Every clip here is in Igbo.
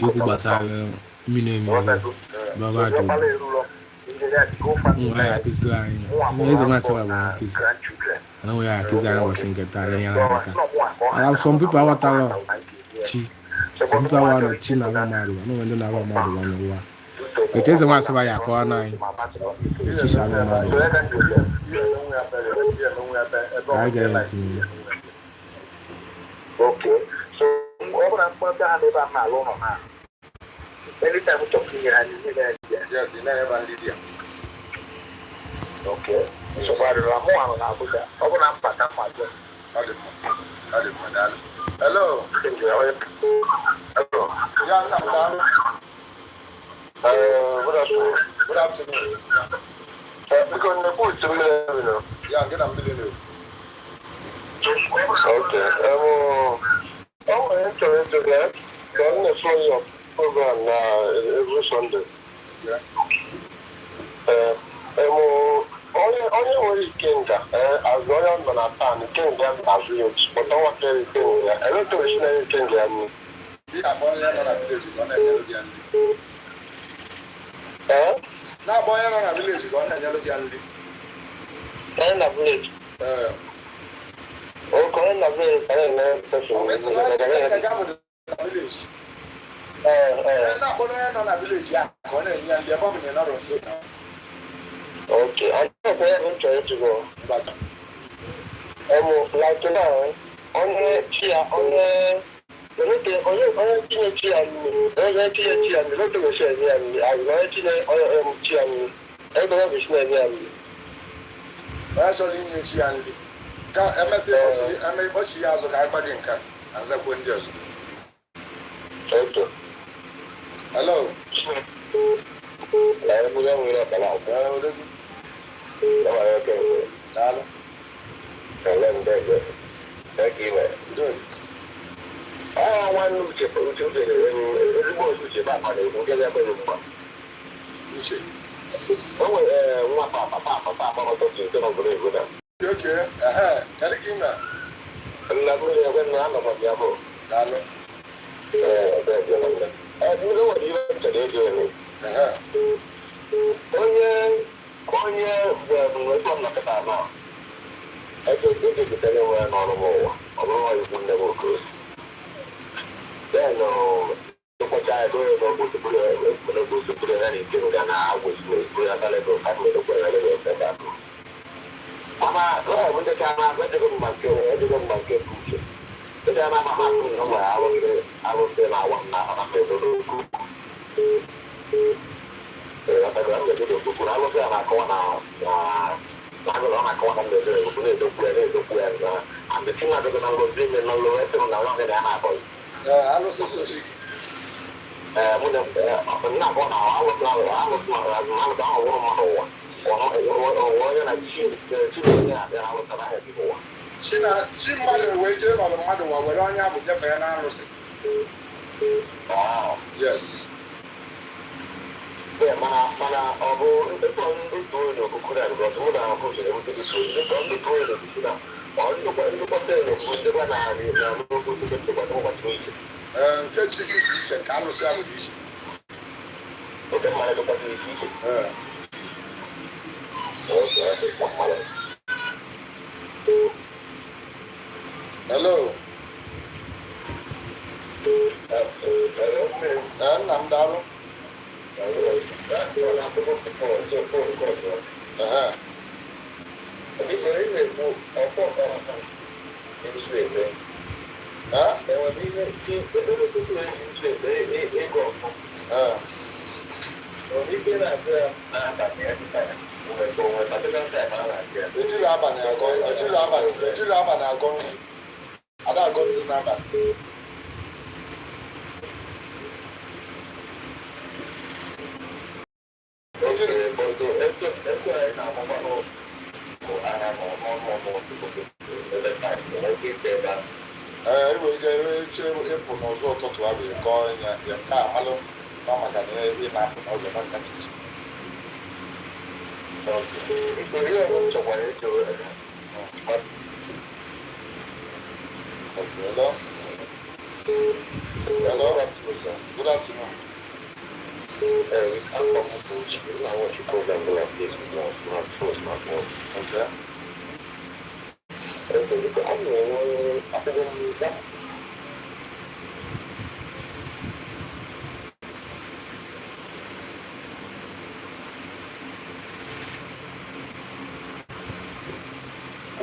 Ikwu gbasara mmiri emi baba dị nwa ya akụziri anyị ihe eze nwa asaba bụ onye nkụzi, mana nwe ya akụzi anyị ụbọchị nke taa ya nyere anyị aka. Ala some people aghọtara chi, some people aghọtara na chi na-alụ mmadụ, mana onwe ndị na-alụ mmadụ ụwa n'ụwa. Etu eze nwa asaba ya akọwa na anyị echi si alụ mmadụ ụwa. Ka anyị ga-etinye ya. Okay. So, ọ bụrụ na mkpọta ha n'ebe a na-alụ ụlọ na anytime m chọrọ inye ha n'ihe na-eji ya. Yes, ị na-enyeba ndị di ya. Okay. Nsogbu adịrọ, mụ ahụ na Abuja. Ọ bụrụ na m bata mma jụọ. Ọ dị mma, ọ dị mma, daalụ. Hello. Hello. Ya, nna m, daalụ. Good afternoon. Good afternoon. Biko, nnekwu otu mmiri nọ. Ya nke na mmiri na-ekwu. Okay. Ọ nwere chọrọ ịjụ gị ka m na-follow your program na every Sunday. Yeah. Onye nwere ikenga, azụ onye nọ na tan ikenga na village, kpọta nwatakịrị ikenga ya eletorosi na ikenga ya nri. Ị ga-akpọ onye nọ na village ka ọ na-enyere gị ya nri. Ee. Na-akpọ onye nọ na village ka ọ na-enyere gị ya nri. Onye na village? Ee. Oke, onye na village ka na-eme. Ọ bụ isi na onye ikenga ga bụ na village. Ee ee. Ee, na-akpọ onye nọ na village ya ka ọ na-enye ya nri ebe ọ bụ na ị nọrọ nso na. Oke, ọkwa ya bụ m chọrọ ịjụ gị. Mgbata. Like now, onye chi ya, onye onye onye tinye chi ya nri, onye tinye chi ya nri, otu gosi enye ya nri, azụ onye tinye onye chi ya nri, ego ya gosi na-enye ya nri. Onye chọrọ inye chi ya nri ka emesị eme ịkpọchi ya azụ ka anyị gba gị nka na nzakwuo ndị ọzọ. Oke. Hello. Na ebe ya nwere ọkara akwụ. Ee, odogwu. Ya nwere oke mgbe. Daalụ. Ele ndị eze. Eke ime. Udo dị. Ọ nwanne Uche, Uche, Uche, ezigbo Uche papa na-ekwu nke ga-ekweghị mgba. Uche. O nwere nwa papa papa papa ọtụtụ nke nọgoro ego na. Oke, ehe, kedu ka ị mere? Nna mmiri ekwe nna anọkwa m ya bụ. Daalụ. Ee, ebe ebe nwanne. Ee, mmiri nwere ihe m chọrọ ịjụ elu. Ehe. Onye bụ ebe m nọkọta na eke ejupụtara onwe ya n'ọrụ m ụwa, ọ bụrụ nwa ikwu nne m okosi. Then ụbọchị anyị gụrụ ebe ọgbụsipụrụ ya na ike nga na agwụ ezigbo ya na Lagos, ka m edokwa ya Lagos ebe ahụ. Mana ọ bụ ndị ka na ejego mgba nke ejego mgba nke bụ uche. Ndị a na-ama ha akụ na nwere arụsị arụsị na-awa m na ana m edodo okwu. Ee, m na-edodo okwu na arụsị a na-akọwa na na na ọ na-akọwa na m na-edo okwu na-edokwu ya na-edokwu ya na and the thing na-adọgo na ngozi ime na nlọ esi m na nwa gị na ya na-akọ. Ee, alụsị sochi gị. Ee, mụ na nna abụọ na alụsị alụsị alụsị alụsị ahụ wụrụ mmadụ ụwa. Onye na chi chi na onye abịa alụsị na ahịa gị ụwa. Chi na chi mmadụ wee jee n'ọlụ mmadụ wa were onye ahụ nyefee ya n'arụsị. Yes. Ee, mana ọ bụ ndekọ ndị toro n'okuku na ndụ mụ na ahụ jere ndị toro ndị toro n'okuku na ọ ndụkwa ndụkọta n'okuku ndịkwa na na n'ogo ndịkwa ndịkwa n'ụbọchị iche. Ee, nke chi gị dị iche, nke alụsị ahụ dị iche. Oke mmadụ dịkwasịrị iche iche. Ee. Oke, ọ dị ka mmadụ. Hello. Ee, nna m, daalụ. Ehe. Ee. Ee. Ejiri abalị agọ, ejiri abalị, ejiri abalị agọ nzu, ada agọ nzu n'abalị. Ejiri ee, iwe ike eche ịpụ n'ụzọ ụtụtụ ahụ ịgọ ya ya nke a malụ nọ maka na ị na-apụ n'oge na nka chichi. Hello. sir. Good afternoon. I'm from Uchi. I watch your program like this with my first, my phone. Okay. Okay, because I'm the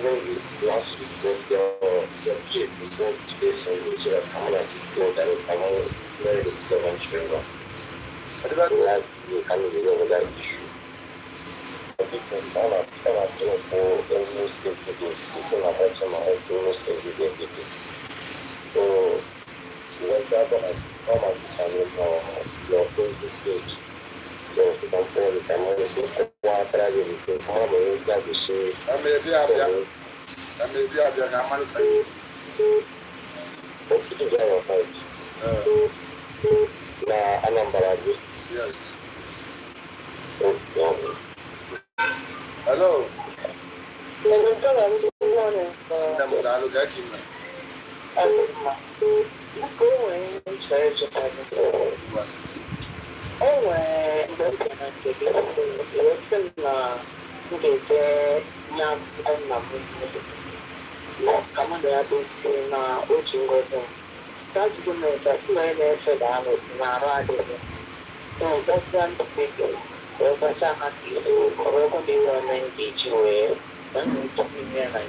last week was your kid went to this and which I come out to that I'm married to seven children. Last week I mean over that issue. I think I'm for almost every day. People are watching my head almost every day. So when that one come out to your Facebook page. So you can follow the time Yes. Hello.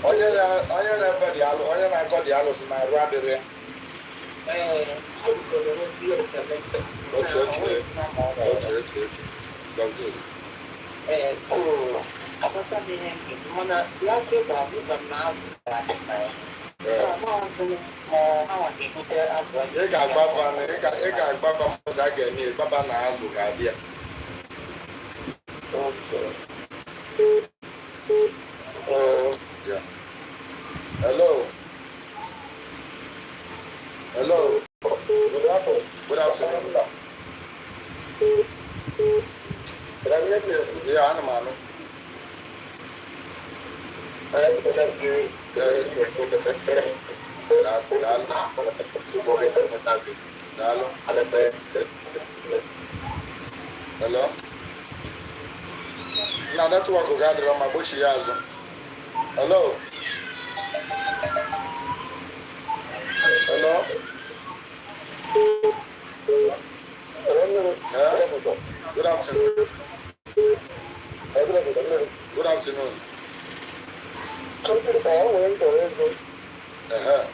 Onye na-efe dị alụ, onye na-akọ dị alụ si na arụ adịrị ya. Okay. Ị ga-agbaba mbọsị a ga-eme ịgbaba na azụ ga-adị ya. Yeah. Hello. Hello. Good afternoon. Yeah, I'm Manu. Dalo. Hello. Na network ga-adịrọ ma gbochi ya azụ. Hello. Hello. Yeah. Good afternoon. Good afternoon. Uh-huh.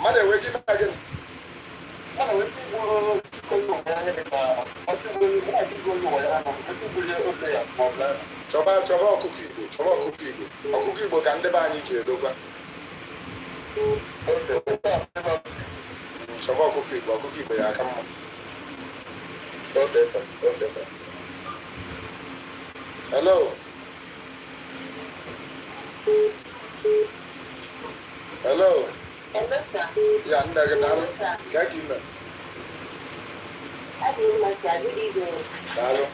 Mother, wake him again. Chọba ọkụkọ Igbo, chọba ọkụkọ Igbo. Ọkụkọ Igbo ka ndị be anyị ji edokwa. Chọba ọkụkọ Igbo, ọkụkọ Igbo ya aka mma. Hello. Hello. Ya nne gị daalụ. Ka ka ime? Daalụ.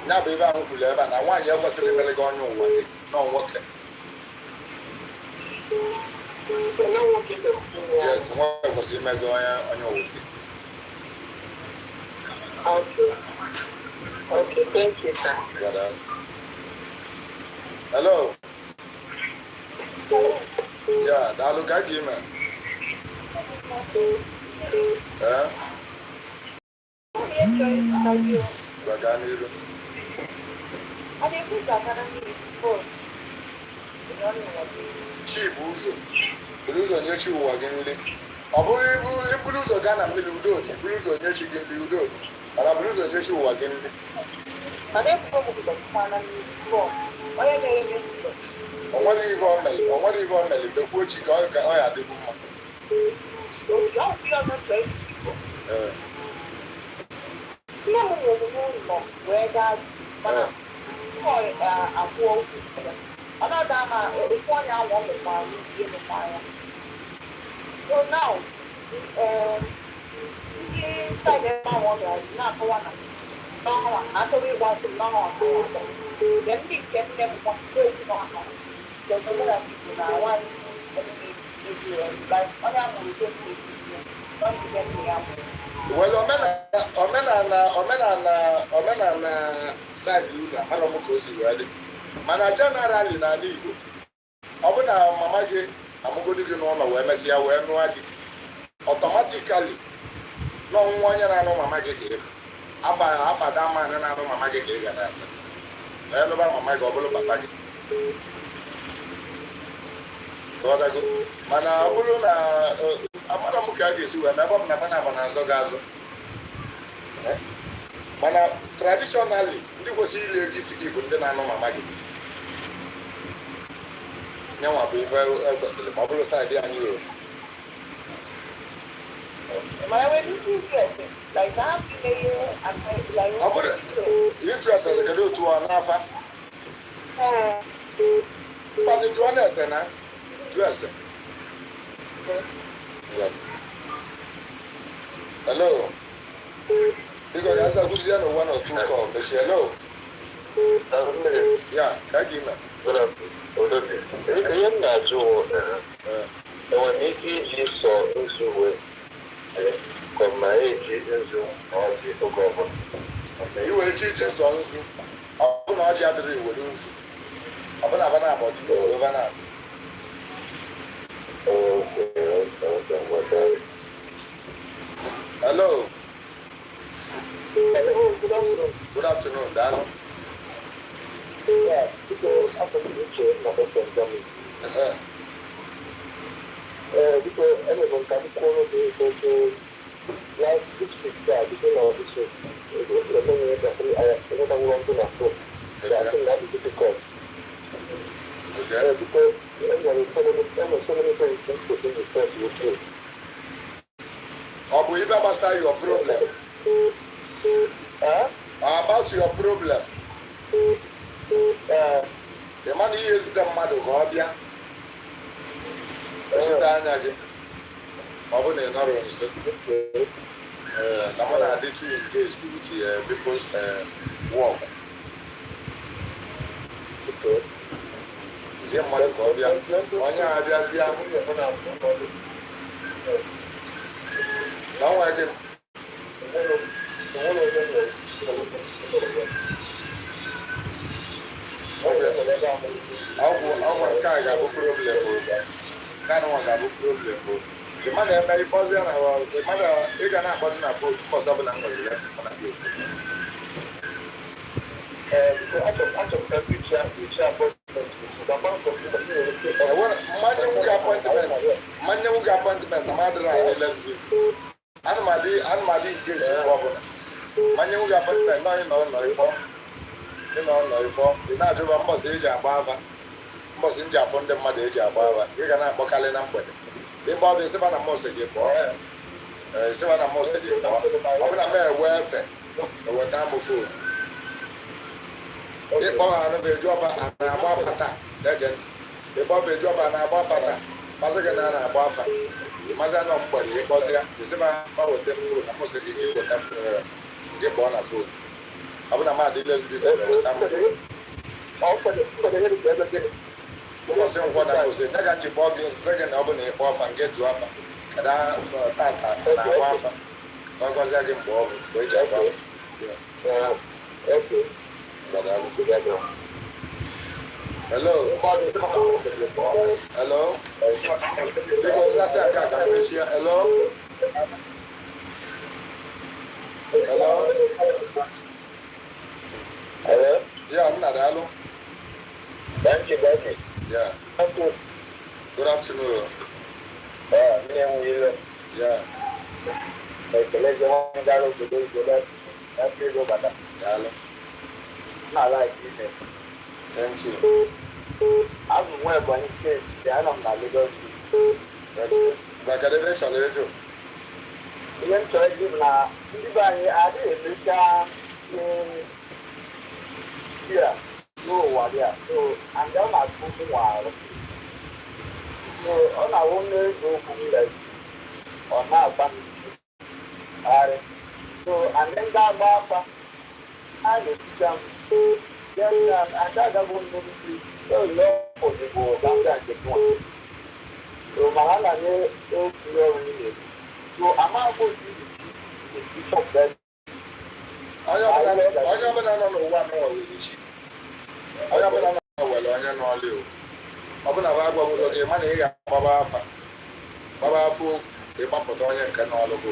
Ya bụ ebe ahụ kwuru ebe a na nwaanyị ekwesịrị imere gị onye ụwa gị nọ nwoke. Yes, nwoke kwesịrị ime gị onye ụwa gị. Okay, thank you, sir. Yeah, hello. Yeah, daalụ ka gị ime. Eh? Gaa n'iru. Chi bụ ụzọ. Buru ụzọ nye chi ụwa gị nri. Ọ bụrụ iburu ụzọ gaa na mmiri udo dị, buru ụzọ nye chi gị nri udo dị. Mana buru ụzọ nye chi ụwa gị nri. O nwere ife o mere mgbe kwuo chi ka ọ ya adịbụ mma. Another man, ofu onye ahụ ọ mụkwara ihe mụkwara ya. So now, ndị side ebe ahụ ọ bịara na-akọwa na n'ọnwa na achọrọ ịgba nsọ n'ọnwa ọnwa. Mgbe ndị nke nne m kwa okwu ha omenala Igbo na nwaanyị like onye amụrụ 2018, onye nke nne ya mụrụ. Well, omenala side unu, amarọ m ka o si wee dị, mana generally n'ala Igbo, ọ bụ na mama gị amụgodi gị n'ụlọ wee mesịa wee nụọ di, automatically n'ọnwụnwa onye na-anụ mama gị ka ị bụ. Afa damanụ na-anụ mama gị ka ị ga na-asa wee nụba mama gị, ọ bụrụ papa gị. Ghọtago? Mana ọ bụrụ na amara m ka a ga-esi wee mee, ebe ọ bụ na fa na-aba na-azọ gị azọ. Mana traditionally, ndị kwesịrị ili ego isi gị bụ ndị na-anụ mama gị. Nyanwa bụ ife ekwesịrị ma ọ bụrụ side anyị o. Mana nwere ike ịjụ ese like ha si ime ihe like Ọ bụrụ ịjụ ese, kedu otu ọ n'afa? Ee. Mkpanụ, jụọ na ese, na jụọ ese. Yeah. Hello, biko ka asa kwụzie na one or two call mechie. Hello. Ya ka gị ime. Ihe m na-ajụ, enwere m ike iji sọ nzu wee ka ọ ma eji nzu na ọjị oge ọbụla? Ị nwere ike iji sọ nzu. Ọ bụ na ọjị adịrị, iwere nzu. Ọ bụ na aba na-abọ dị nzu ebe na-adị. Okay, ngwa. Hello. Hello, good afternoon. Good afternoon, daalụ. Yeah, biko, afọ m uche na from Germany. Ehe. Ee, biko, enwere m ka m kwuo gị otu last this week taa, beginning of this week, enwetawụrọ ndị na phone. So I think that is difficult. Biko, enwere so many things to discuss with you. Ọ bụ ife gbasara your problem? Huh? About your problem? Ị ma na ihe ezite mmadụ ka ọ bịa echite anya gị ma ọ bụ na ị nọrọ nso. Okay. Ee, na mụ na-adị too engaged with people's work. Okay. Zie mmadụ ka ọ bịa, onye a abịazịa na ọnwa gị. Ọgwụ nke a ga-abụ problem o, nke a nwa ga-abụ problem o. Ị ma na-eme ịkpọzi ya na ị ma na ị ga na-akpọzi na phone mbọsị ọbụla m nweziri efe mụ na gị okwu. Achọrọ m ka m reach appointment with you. Mmanye nwoke appointment na madịrị adị less busy. Ana m adị engaged mgbe ọbụla. Mmanye nwoke appointment na ị nọ nọ ịkpọ, ị nọ nọ ịkpọ, ị na-ajụba mbọsị eji agba ava, mbọsị nji afụ ndị mmadụ eji agba ava. Ị ga na-akpọkarị na mgbede. Ịgba ọbịa, ịsịba na mọsị gị pụọ. Ee, ịsịba na mọsị gị pụọ. Ọ bụla m ewe efe eweta m phone, ịkpọ ha anụ eju ọba a na-agba afa taa. Na-ege ntị, ịkpọ ọba eju ọba a na-agba afa taa, masị gị na a na-agba afa. Ịmazi anọ mgbede, ịkpọzi ya, ịsịba fa weta m phone na mọsị gị gị weta phone nke kpọọ na phone. Ọ bụ na m adị less busy, weta m phone mbọsị nkwọ na mbọsị nye ka m ji kpọọ gị, sị gị na ọ bụ na ịkpọ afa nke jụọ afa kada tata a na-agba afa, ka ọ gwazie gị mgbe ọ bụ mgbe eji agba afa. Gbadalụ. Hello, hello, biko zasị aka ka m mechie. Hello, hello. Hello? Ya, nna, daalụ. Thank you, thank you. Ya. Thank you. Good afternoon. Mmiri enweghị iwe. Ya. Ekele gị nwa gara obodo oyibo na ego bata. Daalụ. Na-ala ise. Thank you. Abụ m nwa Ebonyi Steeti, anọ m na Lagos Steeti. Okay, ngwa, kedu ebe ị chọrọ ịjụ? Ihe m chọrọ ịjụ bụ na ndị be anyị adịghị emecha ihe ndị a n'ụwa. ụwa dị a. So and ọ na-atụ ụmụ arụ. So ọ na-awụ na-eze okwu m like ọ na-agba m arị. So and then ga-agba afa a na-ehicha m. Then ada agago m n'elu so ozugbo ka m ga nke nwa. So ma ha na-ekwu ọrụ niile. So amaghị otu isi chọpụta. Onye ọbụla nọ n'ụwa nọ nwere chi. Onye ọbụla nọ nwere onye n'ọlị o. Ọbụna bụ agbanwere gị, mana ị ga-agbaba afa, gbaba afa okwu ka ị gbapụta onye nke n'ọlụ gị.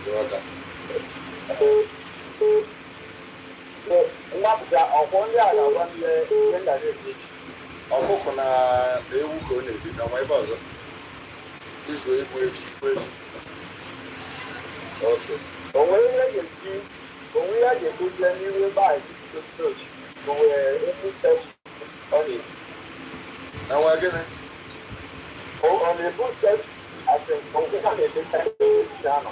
Ịghọta? Nwapụta ọkwọ ndị a na-agwa m ihe ihe nna na-eji. Ọkụkọ na ewu ka ọ na-ebi n'ọnwa ebe ọzọ izu egbu efi, igbu efi. Onwe ihe ga-eji onwe ya ga-edozie n'ihu ebe a eji onwe elu ọ na-eji. Na nwa gịnị? Ọ na-ebu asị onwe ha na-edesa ebe anọ.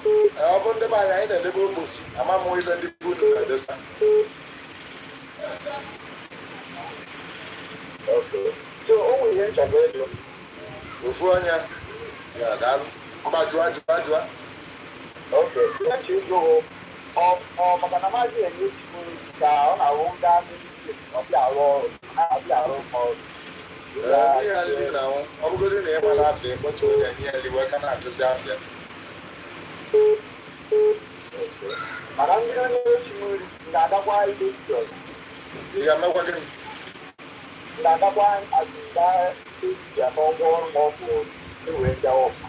Ọ bụ ndị be anyị, anyị na-edebe okposi. Ama m ibe ndị bụ unu na-edesa. So o nwere ihe nchọrọ ịjụ. Ofu onye ya, daalụ. Mba, jụa, jụa, jụa. Okay, ihe nchọ ịjụ ọ maka na maazị enye chukwu ka ọ na-awụ ndị n'isi ọbịa arụ ọrụ na-abịa arụ ọrụ. Ee, ihe nli na ọ bụgodị na ị gbara afịa, ịkpọta onye nye ya nli wee ka na-achụzi afịa. Mana ndị onye echi nri ga-agakwa ihe isi ọzọ. Ị ga-emekwa gịnị? Ga-agakwa azịza esi atọ ụgwọ ọrụ ma ọ bụ ewee gawa ọfụma.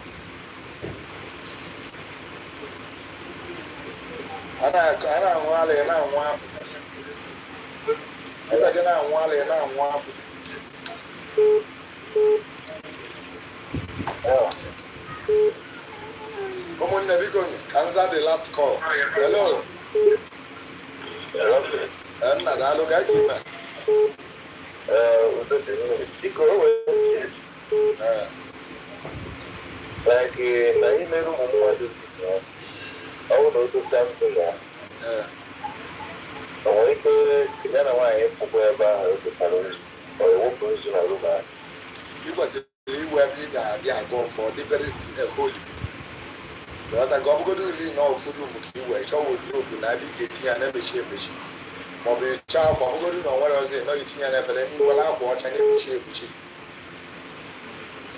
A na-aṅụ ala, ị na-anwụ akwụ. Ebe gị na-anwụ ala, ị na-anwụ akwụ. Ụmụnne, biko nụ, ka nza the last call. Hello. Ee, nna, daalụ. Ka ị ime. Biko, o nwere Ee. like na imere ụmụ mmadụ, ọ bụrụ na o dosa ndụ ya, o nwere ike ya na nwaanyị pụkwa ebe ahụ o dosara nzu, ọ ewepụ nzu na room ahụ? Ị kwesịrị iwe ebe ị na-adị aga ọfọ dị very holy. Ghọta ka ọ bụgodo uli na ofu room ka i wee chọọ wardrobe na ebe ị ga-etinye ya na-emechi emechi, maọbụ ịchọ akwa, ọ bụgodo na ọ nwere ọzọ ị nọghị, itinye ya n'efere n'iwere akwa ọcha na-ekpuchi ekpuchi.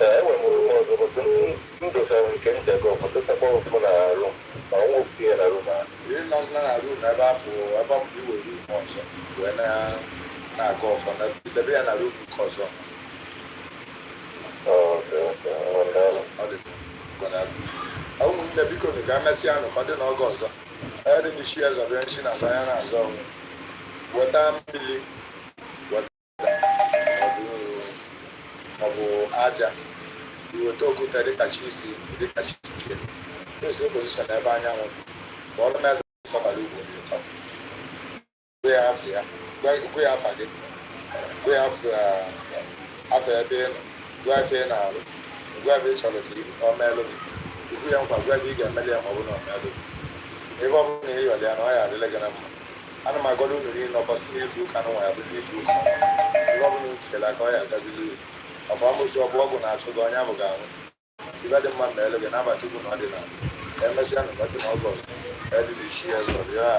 Ee, enwere m room ọzọ bụtụ m dosara nke m ji aga ọfọ, dosakwa ofu na room ma ọ nwepụ ya na room ahụ. Ị nọzina na room ebe afọ ebe ọ bụ na iwe room ọzọ wee na-aga ọfọ na debe ya na room nke ọzọ. Okay, ọ daalụ. Ọ dị mma, ngwadalụ. Ụmụnne, biko nụ, ka emesịa nụ, ka ọ dị n'oge ọzọ. Onye dị n'isi ya zọbịa nchi na azọ ya na-azọ onwe. Weta mmiri, weta maọbụ aja, iweta okwute dịka chi si kee esi position ebe anyanwụ dị. Kpọrọ m eze sọbara ugboro ịtọ. Gwa ya afọ ya, gwa ya afa gị, gwa ya afọ ebe ị nọ, gwa afọ ị na-arụ, gwa afọ ị chọrọ ka ọ meelụ gị. Ikwu ya nkwa, gwa gị ị ga-emeli ya ma ọ bụ na ọ meelụ gị. Ebe ọ bụrụ na ị yọrọ ya na ọ ya adịla gị na mma. Ana m agọrọ unu niile ọkọ si n'izu ụka na nwa ya bụ n'izu ụka ọma. Ebe ọ bụla unu tinyere aka, ọ ya agazili unu. Ọ bụ amụsị, ọ bụ ọgwụ na-achụ gị, onye ahụ ga-anwụ. Ibe dị mma ma elu gị n'aba Chukwu na ọdịnala. Ka emesịa nụ, ka ọ dị n'oge ọzọ. Edịrị isi ya zọrọ ya.